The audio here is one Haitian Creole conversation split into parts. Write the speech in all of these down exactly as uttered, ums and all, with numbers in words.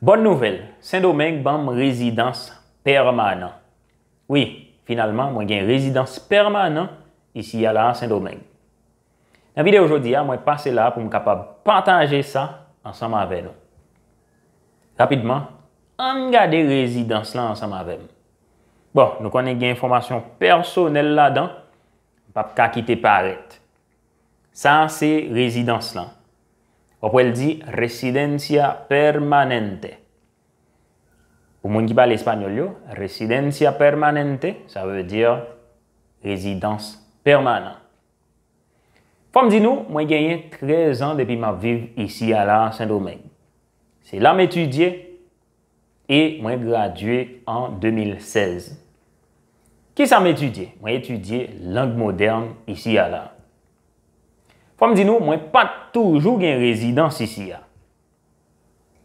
Bòn nouvèl, Sendomeng ban m rezidans pèmanan. Wi, finalman, mwen gen rezidans pèmanan isi a la Sendomeng. Nan videyo jodi a, mwen pase la pou m kapab pataje sa ansanm avè nou. Rapidman, ann gade rezidans lan ansanm avè m. Bon, nou konnen gen enfòmasyon pèsonèl ladan, m p ap ka kite parèt. Sa a se rezidans lan. W ap wè l di residencia permanente. Pou moun ki pale espanyòl yo, residencia permanente, sa vle di rezidans pèmanan. Fò m di nou, mwen genyen trèz an depi m ap viv isi a la Sendomeng. Se la m etidye e mwen gradye an de mil sèz. Kisa m etidye? Mwen etidye lang modèn isi a la. Fò m di nou, mwen pa t toujou gen rezidans isi a.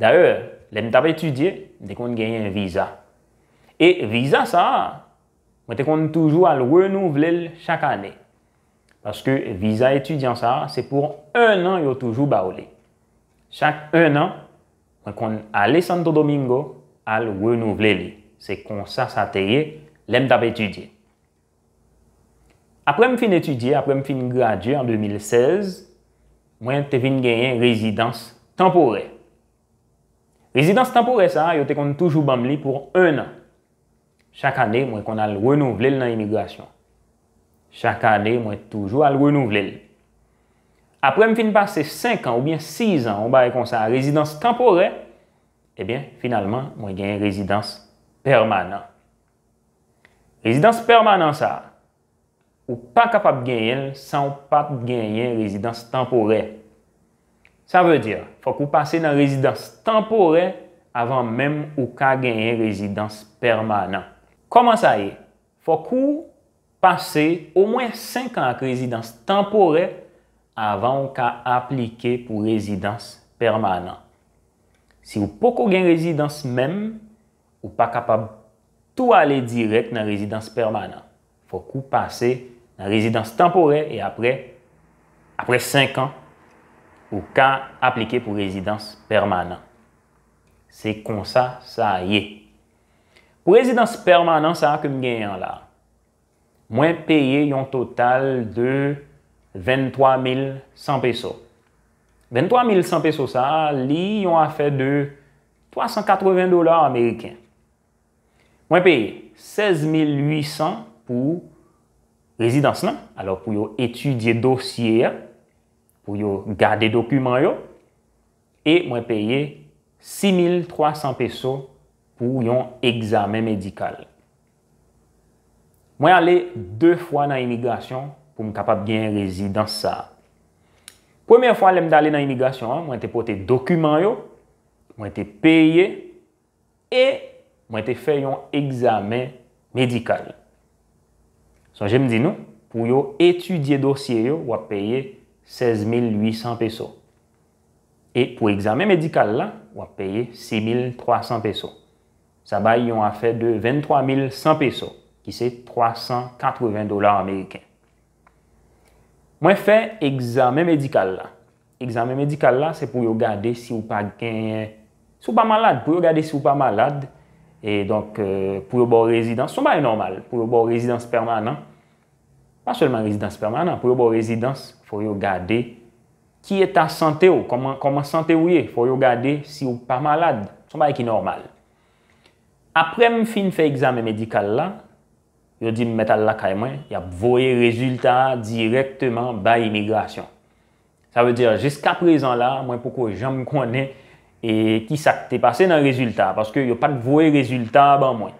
Dayè, lè m t ap etidye, m te konn genyen viza. E viza sa a, mwen te konn toujou al renouvle l chak ane. Paske viza etidyan sa a, se pou en an yo toujou ba w li. Chak en an, mwen konn ale Santo Domingo al renouvle li. Se konsa sa te ye lè m t ap etidye. Apre m fin etidye, apre m fin gradye an de mil sèz, mwen te vin genyen rezidans tanporè. Rezidans tanporè sa a, yo te konn toujou ban m li pou en an. Chak ane, mwen konn al renouvle l nan imigrasyon. Chak ane, mwen toujou al renouvle l. Apre m fin pase senk an oubyen sis an, yon bagay konsa, rezidans tanporè, ebyen, finalman, mwen genyen rezidans pèmanan. Rezidans pèmanan sa a, ou pa kapab genyen l san w pa t genyen rezidans tanporè. Sa vle di, fòk ou pase nan rezidans tanporè avan menm ou ka genyen rezidans pèmanan. Kòman sa ye? Fòk ou pase omwen senk an ak rezidans tanporè avan w ka aplike pou rezidans pèmanan. Si w poko gen rezidans menm, ou pa kapab tou ale dirèk nan rezidans pèmanan. Fòk ou pase nan rezidans tanporè e apre, apre senk an, ou ka aplike pou rezidans pèmanan. Se konsa sa ye. Pou rezidans pèmanan sa a ke m genyen an la, mwen peye yon total de venntwa mil san peso. Venntwa mil san peso sa a, li yon afè de twa san katreven dola ameriken. Mwen peye sèz mil uit san pou rezidans lan, alò pou yo etidye dosye a, pou yo gade dokiman yo, e mwen peye sis mil twa san peso pou yon egzamen medikal. Mwen ale de fwa nan imigrasyon pou m kapab genyen rezidans sa a. Premyè fwa lè m t ale nan imigrasyon an, mwen te pote dokiman yo, mwen te peye, e mwen te fè yon egzamen medikal. Sonje m di nou, pou yo etidye dosye yo, w ap peye sèz mil uit san peso. E pou egzamen medikal la, w ap peye sis mil twa san peso. Sa bay yon afè de venntwa mil san peso, ki se twa san katreven dola ameriken. Mwen fè egzamen medikal la. Egzamen medikal la, se pou yo gade si w pa genyen, si w pa malad, pou yo gade si w pa malad. E donk, euh, pou yo ba w rezidans, se yon bagay nòmal, pou yo ba w rezidans pèmanan. Pa sèlman rezidans pèmanan, pou yo ba w rezidans, fò yo gade ki eta sante w, kòman, kòman sante w ye, fò yo gade si w pa malad. Se yon bagay ki nòmal. Apre m fin fè egzamen medikal la, yo di m mèt al lakay mwen, y ap voye rezilta a dirèkteman bay imigrasyon. Sa vle di, jiskaprezan la, mwen poko janm konnen e ki sa k te pase nan rezilta a, paske yo pa t voye rezilta a ban mwen.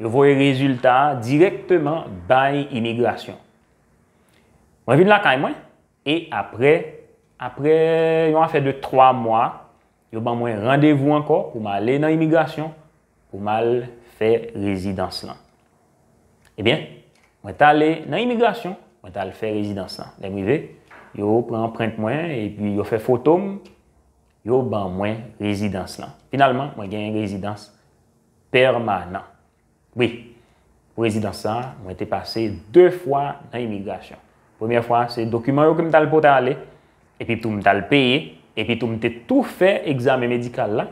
Yo voye rezilta a dirèkteman bay imigrasyon. Mwen vin lakay mwen, e apre, apre yon afè de twa mwa, yo ban mwen randevou ankò pou m ale nan imigrasyon, pou m al fè rezidans lan. Ebyen, mwen t ale nan imigrasyon, mwen t al fè rezidans lan. Lè m rive, yo pran anprent mwen, epi yo fè foto m, yo ban mwen rezidans lan. Finalman, mwen genyen rezidans pèmanan. Wi, pou rezidans sa a, mwen te pase de fwa nan imigrasyon. Premyè fwa, se dokiman yo ke m t al pote ale, epi tou m t al peye, epi tou m te tou fè egzamen medikal la,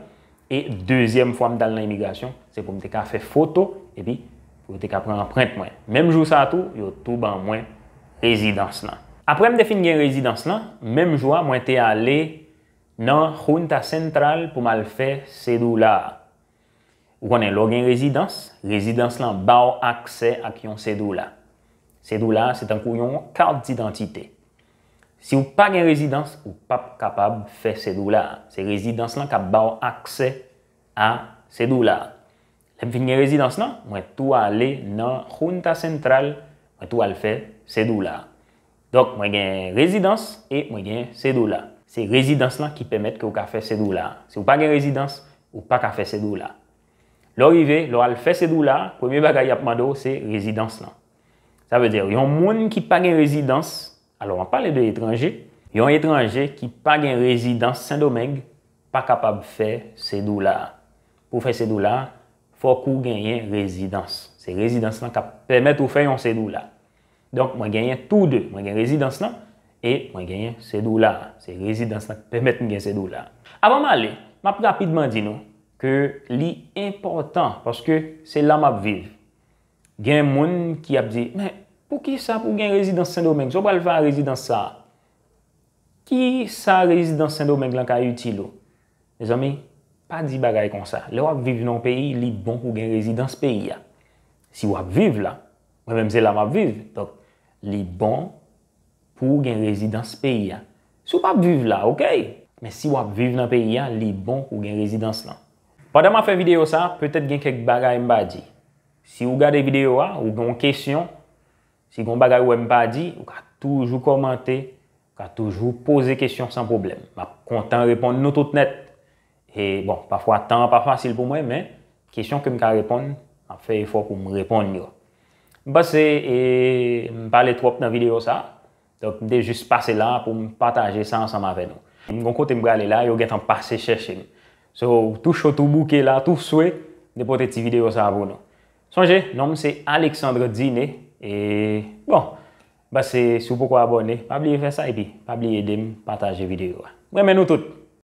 E dezyèm fwa m t al nan imigrasyon, se pou m te ka fè foto, epi pou yo te ka pran anprent mwen. Menm jou sa a tou, yo tou ban mwen rezidans lan. Apre m te fin gen rezidans lan, menm jou a, mwen te ale nan Junta Central pou m al fè sedoula a. Ou konnen, lè w gen rezidans, rezidans lan ba w aksè ak yon sedoula. Sedoula a se tankou yon kat didantite. Si w pa gen rezidans, ou p ap kapab fè sedoula a. Se rezidans lan k ap ba w aksè a sedoula a. Lè m fin gen rezidans lan, mwen tou ale nan Junta Central, mwen tou al fè sedoula a. Donk, mwen gen rezidans e mwen gen sedoula. Se rezidans lan ki pèmèt ke w ka fè sedoula a. Si w pa gen rezidans, ou pa ka fè sedoula. Lè w rive, lè w al fè sedoula a, premye bagay y ap mande w se rezidans lan. Sa vle di, yon moun ki pa gen rezidans, alò, m ap pale de etranje, yon etranje ki pa gen rezidans Sendomeng pa kapab fè sedoula a. Pou w fè sedoula a, fòk ou genyen rezidans. Se rezidans lan k ap pèmèt ou fè yon sedoula. Donk, mwen genyen tou de. Mwen gen rezidans lan e mwen genyen sedoula a. Se rezidans lan k pèmèt m gen sedoula a. Avan m ale, m ap rapidman di nou ke li enpòtan paske se la m ap viv. Gen moun ki ap di, "Men, poukisa pou gen rezidans Sendomeng? Sa w pral fè a rezidans sa a? Ki sa rezidans Sendomeng lan ka itil ou?" Mezanmi, pa di bagay konsa. Lè w ap viv nan yon peyi, li bon pou w gen rezidans peyi a. Si w ap viv la, mwen menm se la m ap viv. Donk, li bon pou w gen rezidans peyi a. Si w p ap viv la, oke. Men si w ap viv nan peyi a, li bon pou w gen rezidans lan. Pandan m ap fè videyo sa a, petèt gen kèk bagay m pa di. Si w gade videyo a, ou gen yon kesyon, si gen yon bagay ou wè m pa di, ou ka toujou kòmante, ou ka toujou poze kesyon san pwoblèm. M ap kontan reponn nou tout nèt. E bon, pafwa tan an pa fasil pou mwen, men kesyon ke m ka reponn, m ap fè efò pou m reponn yo. M panse, e, m pale twòp nan videyo sa a. Donk, m te jis pase la pou m pataje sa ansanm avè nou. M gon kote m prale la, yo gentan pase chèche m. So, tou cho, tou bouke la, tou swe, m te pote ti videyo sa a pou nou. Sonje, non m se Alexandre Diné. E, bon, m panse si w poko abòne, pa bliye fè sa, epi pa bliye ede m pataje videyo a. M renmen nou tout.